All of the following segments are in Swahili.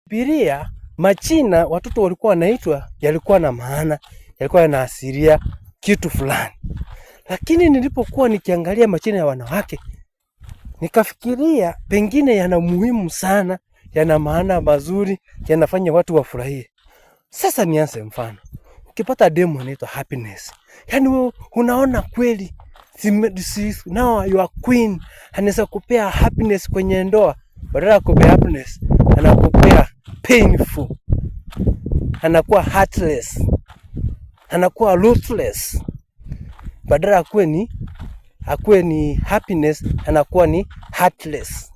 Biblia majina watoto walikuwa wanaitwa yalikuwa na maana, yalikuwa yanaashiria kitu fulani. Lakini nilipokuwa nikiangalia majina ya wanawake, nikafikiria pengine yana muhimu sana, yana maana mazuri, yanafanya watu wafurahie. Sasa nianze mfano. Ukipata demu anaitwa Happiness, yaani wewe unaona kweli now you are queen, anaweza kupea happiness kwenye ndoa. Badala ya kupea happiness, anakupea painful, anakuwa heartless, anakuwa ruthless. Badala akuwe ni happiness, anakuwa ni heartless.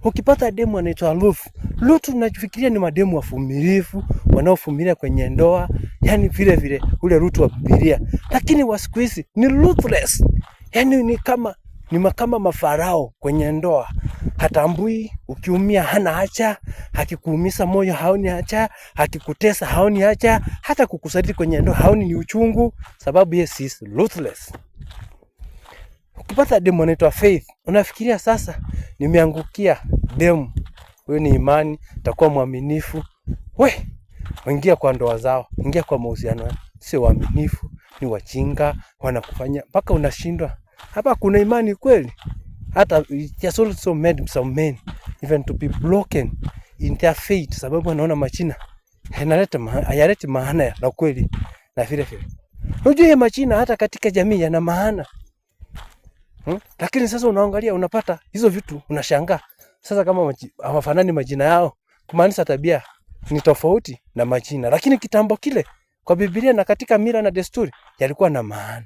Ukipata demu anaitwa Ruth, Ruth unafikiria ni mademu wavumilivu, wanaovumilia kwenye ndoa, yani vile vile ule Ruth wa Biblia, lakini wa siku hizi ni ruthless, yani ni kama mafarao kwenye ndoa. Hatambui ukiumia hana hacha, akikuumiza moyo haoni hacha, akikutesa haoni hacha, hata kukusaliti kwenye ndoa haoni ni uchungu, sababu yes is ruthless. Ukipata demu anaitwa Faith, unafikiria sasa nimeangukia demu huyu, ni imani, takuwa mwaminifu. We, ingia kwa ndoa zao, ingia kwa mahusiano yao, sio waaminifu, ni wajinga, wanakufanya mpaka unashindwa. Hapa kuna imani kweli? Hata it has also made some men even to be broken in their faith, sababu wanaona majina hayaleti maana ya kweli na vile vile. Unajua ya majina hata katika jamii yana maana. Lakini sasa unaangalia unapata hizo vitu unashangaa. Sasa kama hawafanani majina yao, kumaanisha tabia ni tofauti na majina. Lakini kitambo kile kwa Biblia na katika mila na desturi yalikuwa na maana.